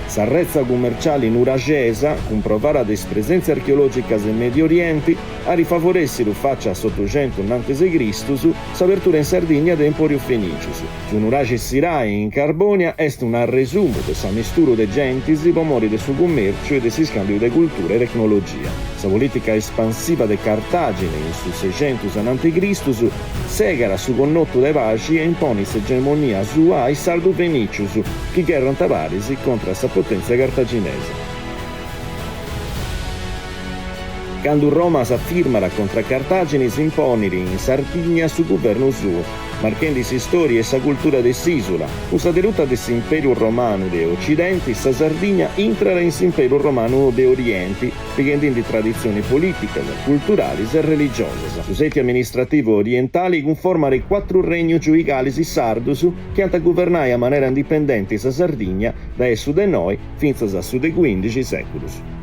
S'arretza cummerciali nuraxesa, cumprovada de is presèntzias archeològicas in Mediu Orienti, at favorèssidu faci a s'Otuxentus nantis de Cristus s'abertura in Sardigna de empòrius fenìcius. Su nuraxi Sirai in Carbònia est un'arresumu de s'amisturu de gentis po mori de su cummèrciu e de s'iscàmbiu de cultura e tecnologia. Sa polìtica espansiva de Cartàgine in su Sexentus ananti Cristus segat su connotu de paxi e imponit s'egemonia sua a is sardu-fenìcius chi gherrant paris contra a sa potèntzia cartaginesa. Candu Roma s'afirmat contra Cartàgine s'imponit in Sardigna su guvernu suo, marchendi s'istòria e sa cultura de s'ìsula. Cun sa deruta de s'Imperu Romanu de Ocidenti, sa Sardigna intrat in s'Imperu Romanu de Orienti, pighendindi traditzionis polìticas, culturalis e religiosas. Su sètiu amministrativu orientali cunformat cuatru regnus giuigalis sardus chi ant a guvernai a manera indipendenti sa Sardigna dae su de noi fintzas a su de cuìndixi sèculus.